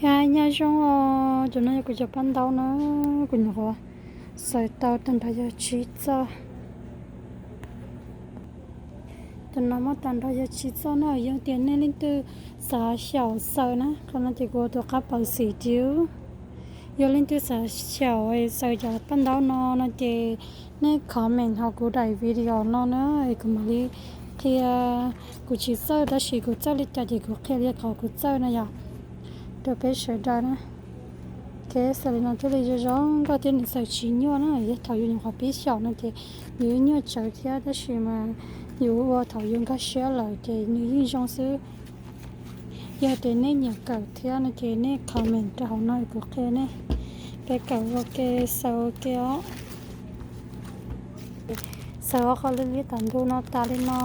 Hi, nyob zoo os, cov no yog kuv cov paj ntaub na, kuv nyuam qhuav xaws tau tag nrho yog tsib txoj. Cov no muaj tag nrho yog tsib txoj na, yog tias nej leej twg xav xyaum xaws na, qhov no ces kuv ua tus qab paws xim tiag. Yog leej twg xav xyaum xaws cov paj ntaub no no ces nej comment hauv kuv daim video no na, kuv mam li qhia. Kuv tsis txawj tab sis kuv txawj li cas ces kuv qhia li qhov kuv txawj na yom, rau peb sawv daws na. Kev xaws li no thiaj li zoo zoo nkauj thiab nws xaws tsis nyuaj na, yog thaum yus nyuam qhuav pib xyaum no ces yus nyuaj tsawv thiab tab sis mas yus ua thaum yus nkag siab lawm ces nws yeej zoo xwb. Yog tias nej nyiam kawm thiab no ces nej comment rau hauv no kuv qhia nej. Peb kawm ua ke, xaws ua ke os. Xaws ua qhov liab liab tom ntug no tas li no,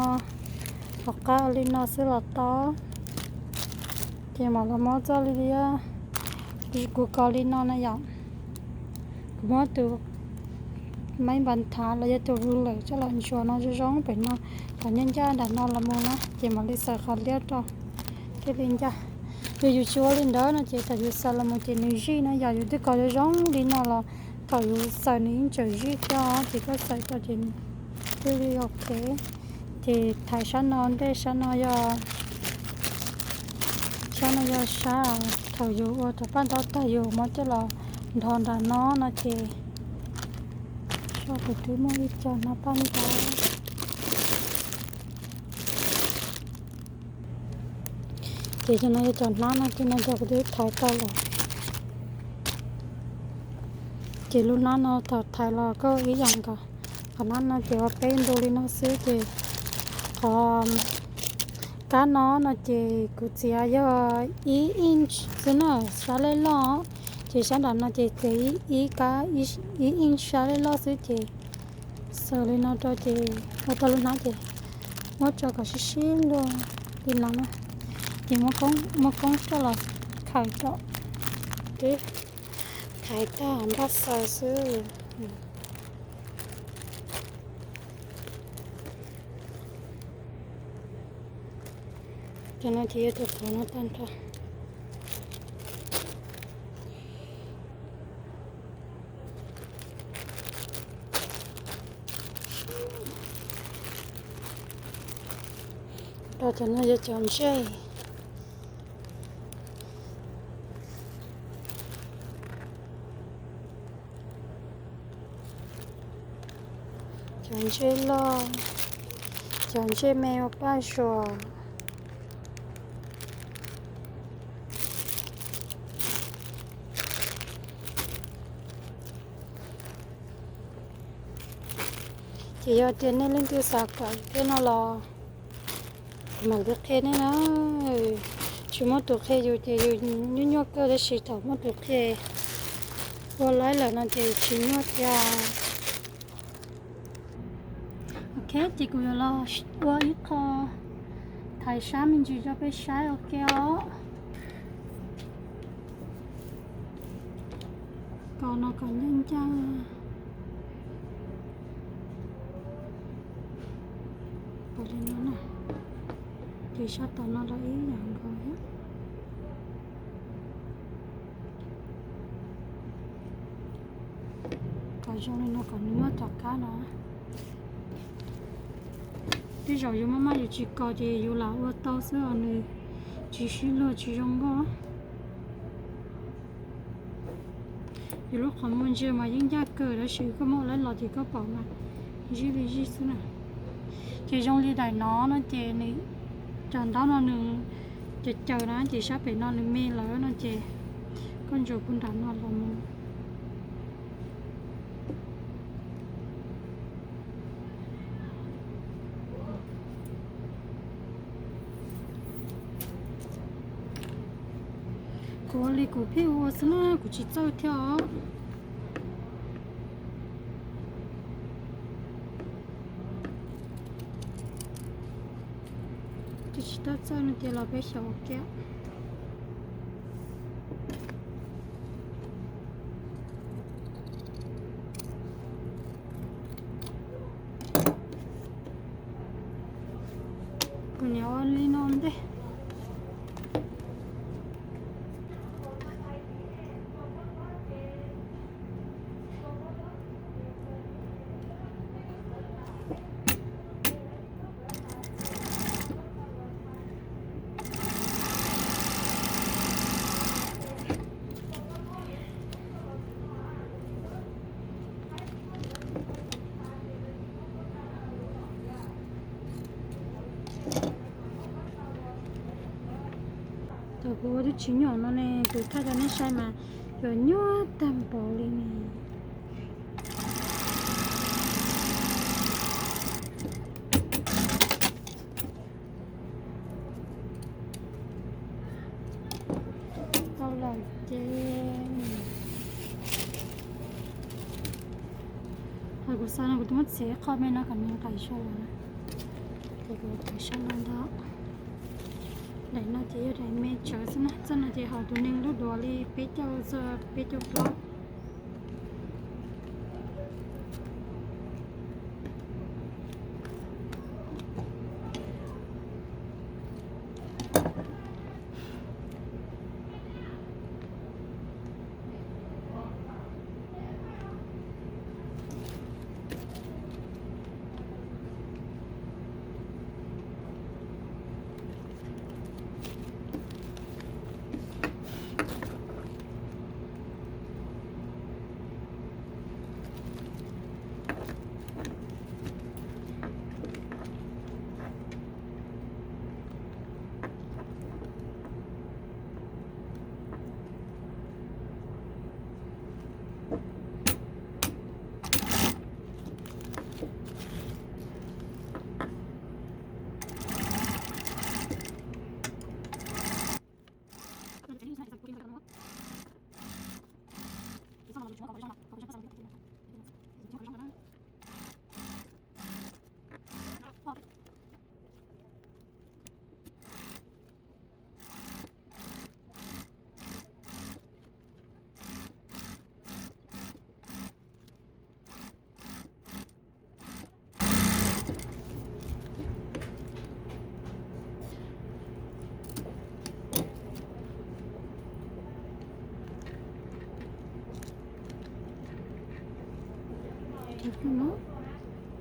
tom qab li no xwb los tau. Ces mam los muab txoj li liab, kuv kos li no na yom. Kuv muab tus maib npas thav los yog tus ruler coj los ntsuas no zoo zoo pem no, kom ncaj ncaj nram no los mus na ces mam li xaws qhov liab rau thiaj li ncaj. Yog yus tsis ua li ntawd no ces thaum yus xaws los mus ces nws zij na, yog yus twb kos zoo zoo li no los thaum yus xaws nws yeej tseem zij thiab ces koj xaws rau ces thiaj li ok. Ces thaiv sab no ntej, sab no yog, sab no yog sab thaum yus ua cov paj ntaub tag yus muab coj los nrho nram no no ces sab kuv twb muaj ib co hnab paj ntaub. Ces cov no yog cov hnab no, cov no cov kuv twb thaiv tau lawm. Ces lub hnab no thaum thaiv los koj ib yam nkaus. Qhov hnab no ces ua peb ntu li no xwb ces qhov kab no no ces kuv txiav yog ib inch xwb na, sab lej loj. Ces sab nram no ces txiav ib kab ib inch sab lej loj xwb ces xaws li no rau ces ua tau lub hnab ces muab tso kom sib sib luag li no na. Ces muab koob coj los khaws rau. Twb thaiv tag npaj xaws xwb. Cov no ces yog tus qhov no tag nrho. Rau cov no yog cov ntsej. Cov ntsej loj, cov ntsej me ua paj suam. Ces yog tias nej leej twg xav kawm thiab no los kuv mam li qhia nej na. Tsis muaj tus qhia yus ces yus nyuaj nyuaj kawg tab sis thaum muaj tus qhia ua laib lawm no ces tsis nyuaj thiab. Ok, ces kuv yuav los ua ib qho thaiv sab me ntsis rau peb saib ua ke os. Kos no kom ncaj ncaj. Kos li no na. Ces sab tom no los ib yam nkaus thiab. Kos zoo li no kom nws muaj cov kab no. Tej zaum yus maj maj yus tsis kos ces yus lam ua tau xwb os, nws tsis sib luag tsis zoo nkauj. Yus lub qhov muag ntsia mas yeej ncaj kawg tab sis koj muab ua laib los ces koj pom mas zij li zij xwb na. Ces zoo li daim no no ces nws, cov ntaub no nws caws caws na ces sab pem no nws me lawm no ces koj ntsuas puag nram no los mus. Kuv ua li kuv pheej ua xwb na, kuv tsis txawj thiab os. Twb tsis tau txawj no ces los peb xyaum ua ke. Kuv niam ua li no ntej. Tsis nyuaj no ne, kuv thaij rau nej saib mas yuav nyuaj tag npaum li ne. Tau lawm ces hos kuv xav no kuv twb muab txiav qhov me no kom nws nqaim zog lawm na. Ces kuv thaij sab no ntag. Daim no ces yog daim me tsawv xwb na, txoj no ces haum tus neeg lub duav li peb caug txog peb caug plaub.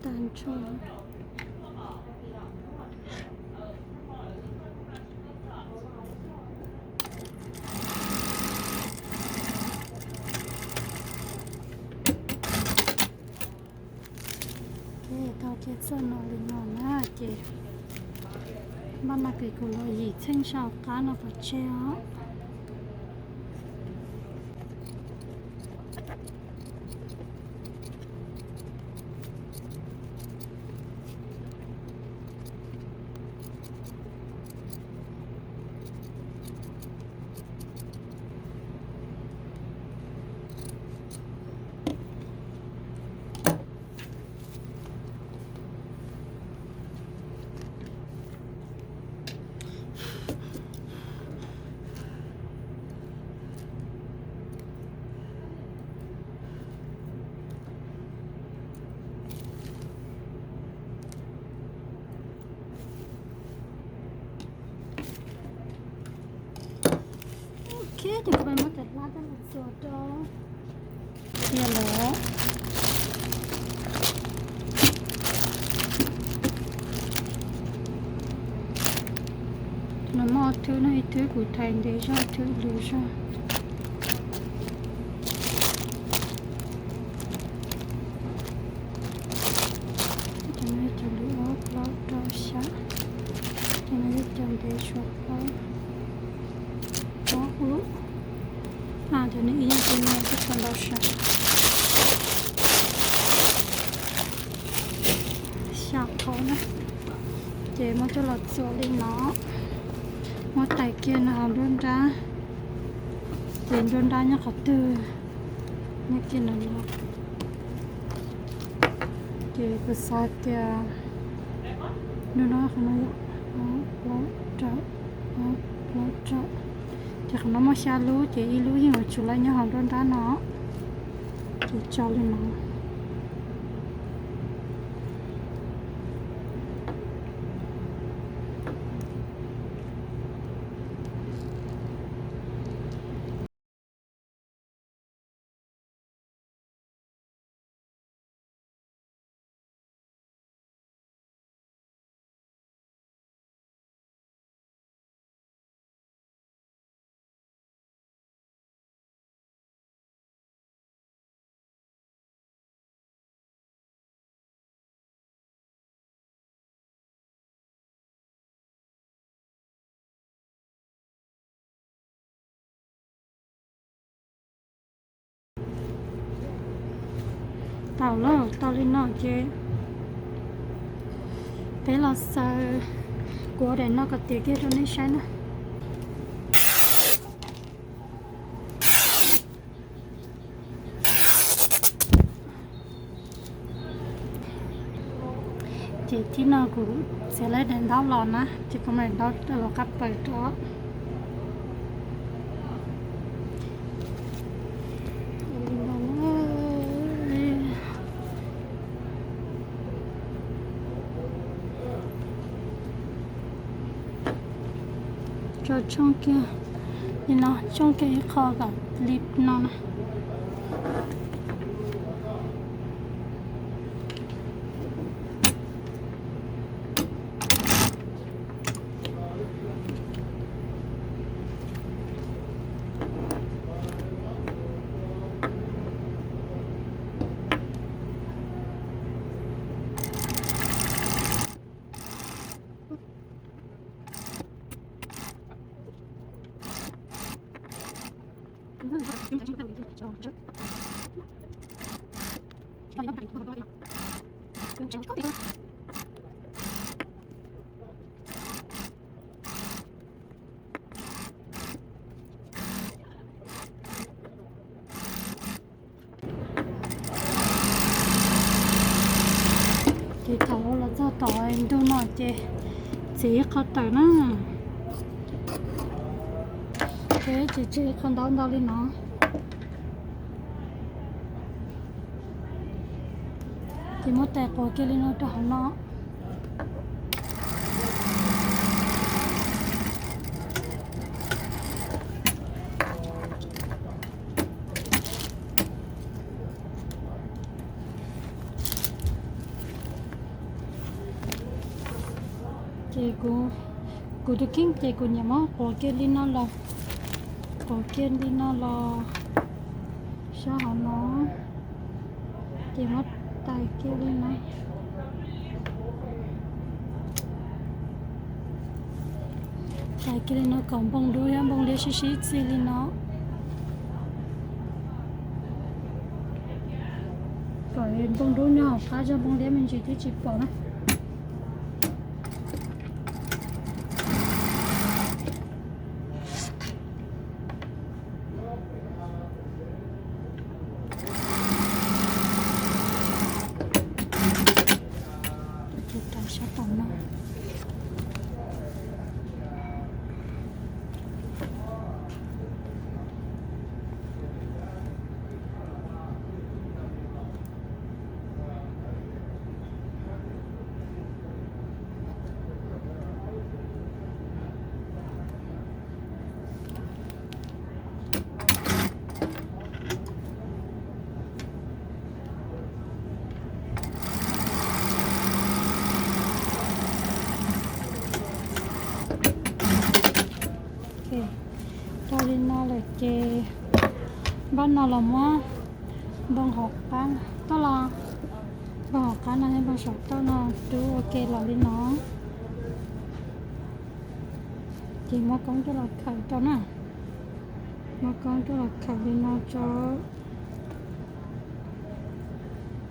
Tag nrho. Ces tau ces txoj no li no na ces maj mam kis kuv los yim txheej saum qab no pov tseg os. Ok, ces kuv muab cov hlab coj los txuas rau tiag lawm. No muaj ob thwb no, ib thwb kuv thaiv ntev zog, ib thwb luv zog. Cov no cov lwm ob plaub rau xya. Cov no cov ntev suav plaub ob lub. Cov no ib yam li no twb tau ntau xya. Xya qhov na. Ces muab coj los txuas li no. Muab tais kiag no hauv nruab nrab. Ces nruab nrab nyob qhov twg? Nyob kiag no no. Ces kuv xav tias nruab nrab qhov no yog ob plaub rau, ob plaub rau. Ces qhov no muaj xya lub ces ib lub yeej yuav tsum laib nyob hauv nruab nrab no. Ces tso li no. Tau lawm, tau li no ces peb los xaws, kuv ua daim no kom tiav kiag rau nej saib na. Ces thib no kuv txiav lawm daim ntaub los na, ces kuv mam daim ntaub los qab plaws rau. Tso tshooj kiag li no, tshooj kiag ib qho kom li no na. Ces thaum los txog tom ntug no ces txiav ib qho tawm na. Ces txiav tseg ib qho ntau ntau li no. Ces muab tais quav kiag li no rau hauv no. Ces kuv, kuv tus kheej ces kuv nyiam muab quav kiag li no los, quav kiag li no los sab hauv no, ces muab tais kiag li no. Tais kiag li no kom npoo dub thiab npoo liab sib sib txig li no. Kom npoo dub nyob hauv qab, zog npoo liab me ntsis thiaj tsis pom na. Sab tom no. Tau li no lawm ces npaj no los muab npoo hauv qab toj los, npoo hauv qab no thiab npoo saum toj no rub ua ke los li no. Ces muab koob coj los khaws rau na. Muab koob coj los khaws li no tso.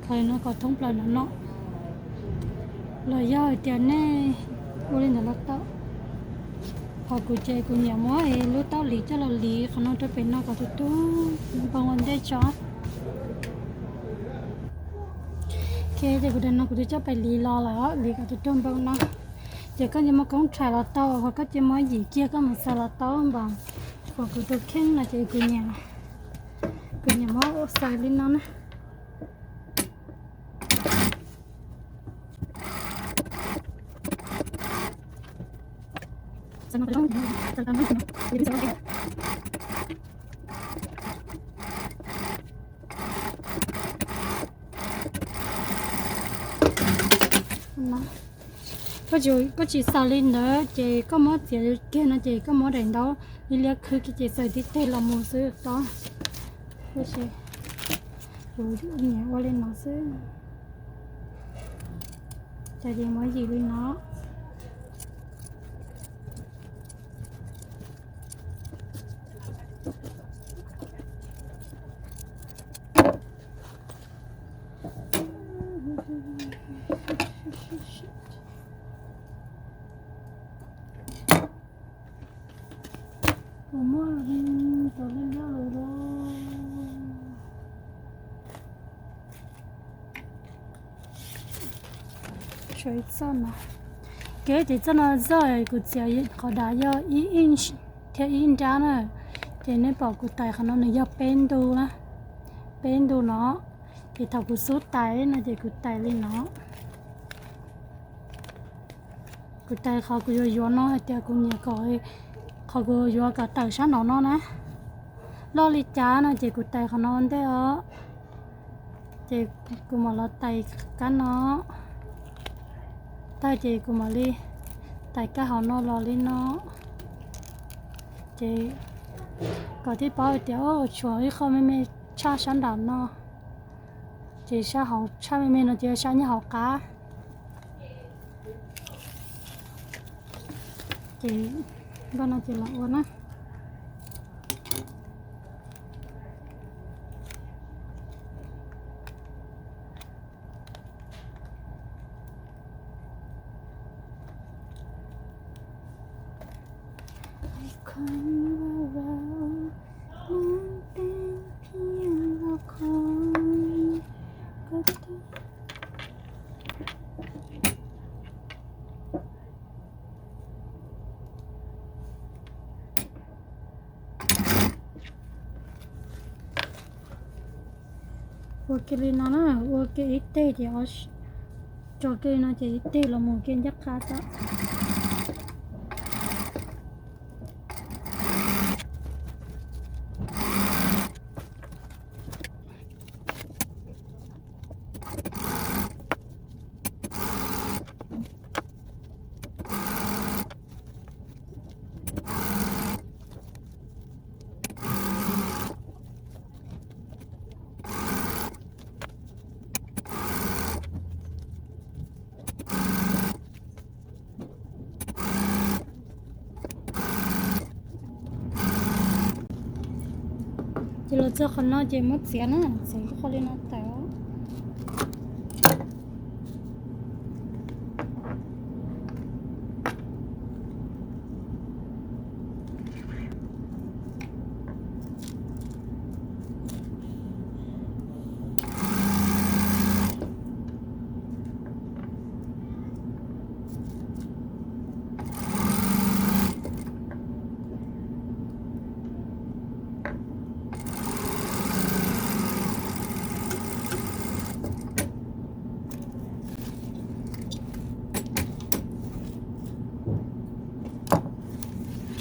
Khaws li no kom thoob plaws no no. Los yog hais tias nej ua li ntawd los tau. Qhov kuv ces kuv nyiam muab lub taub liv coj los liv qhov no rau pem no kom tus tub npoo ua ntej tso. Ok, ces kuv daim no kuv twb coj pem liv los lawm, liv kom tus tub npoo no. Ces koj cia muab koob rhais los tau, ho koj cia muab yim kiag koj mus xaws los tau npam. Qhov kuv tus kheej no ces kuv nyiam, kuv nyiam muab xaws li no na. Koj tsis, koj tsis xaws li ntawd ces koj muab txiav kiag no ces koj muab daim ntaub liab liab khwb kiag ces xaws tib teg los mus xwb tau. Tab sis kuv nyiam ua li no xwb. Ces muab yim li no. Tso ib txoj no. Kev ces txoj no zoj kuv txiav qhov dav yog ib inch thiab ib nrab na. Ces nej pom kuv tais qhov no nws yog peb ntu na, peb ntu no. Ces thaum kuv xub tais no ces kuv tais li no. Kuv tais qhov kuv yuav yuav no hais tias kuv nyiam kom qhov kuv yuav kom tawm sab nraum no na. Loj li cas no ces kuv tais qhov no ua ntej os. Ces kuv mam los tais kab no. Tag ces kuv mam li tais kab hauv no los li no. Ces kom thiaj paub hais tias tshuav ib qho me me tshaj sab nraum no. Ces sab hauv tshaj me me no ces sab nyob hauv qab. Ces npaj no ces los ua na. Ua kiag li no na, ua kiag ib teg ces, tso kiag li no ces ib teg los mus kiag ncaj qha tod. Ces los txog qhov no ces muab txiav na, txiav qhov li no tawm.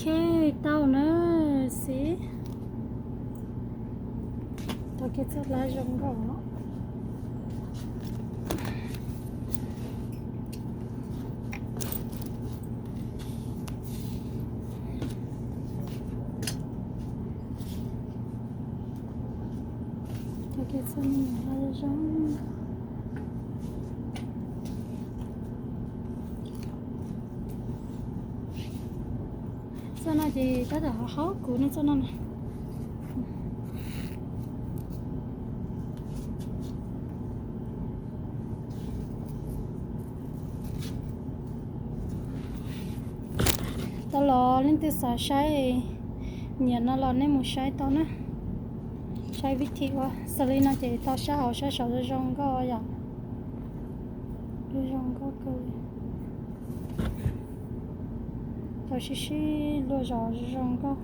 Ok, tau na, xib. Tau kiag txoj hlab zoo nkauj. Tau kiag txoj me nyuam hlab zoo. Txoj no ces tab tom haub kuv ne txoj no na. Tau los leej twg xav saib, nyiam no los nej mus saib tau na. Saib vib thim ua xws li no ces tau sab hauv sab saud zoo zoo nkauj yom. Zoo nkauj kawg li. Tau sib sib luag zog zoo nkauj.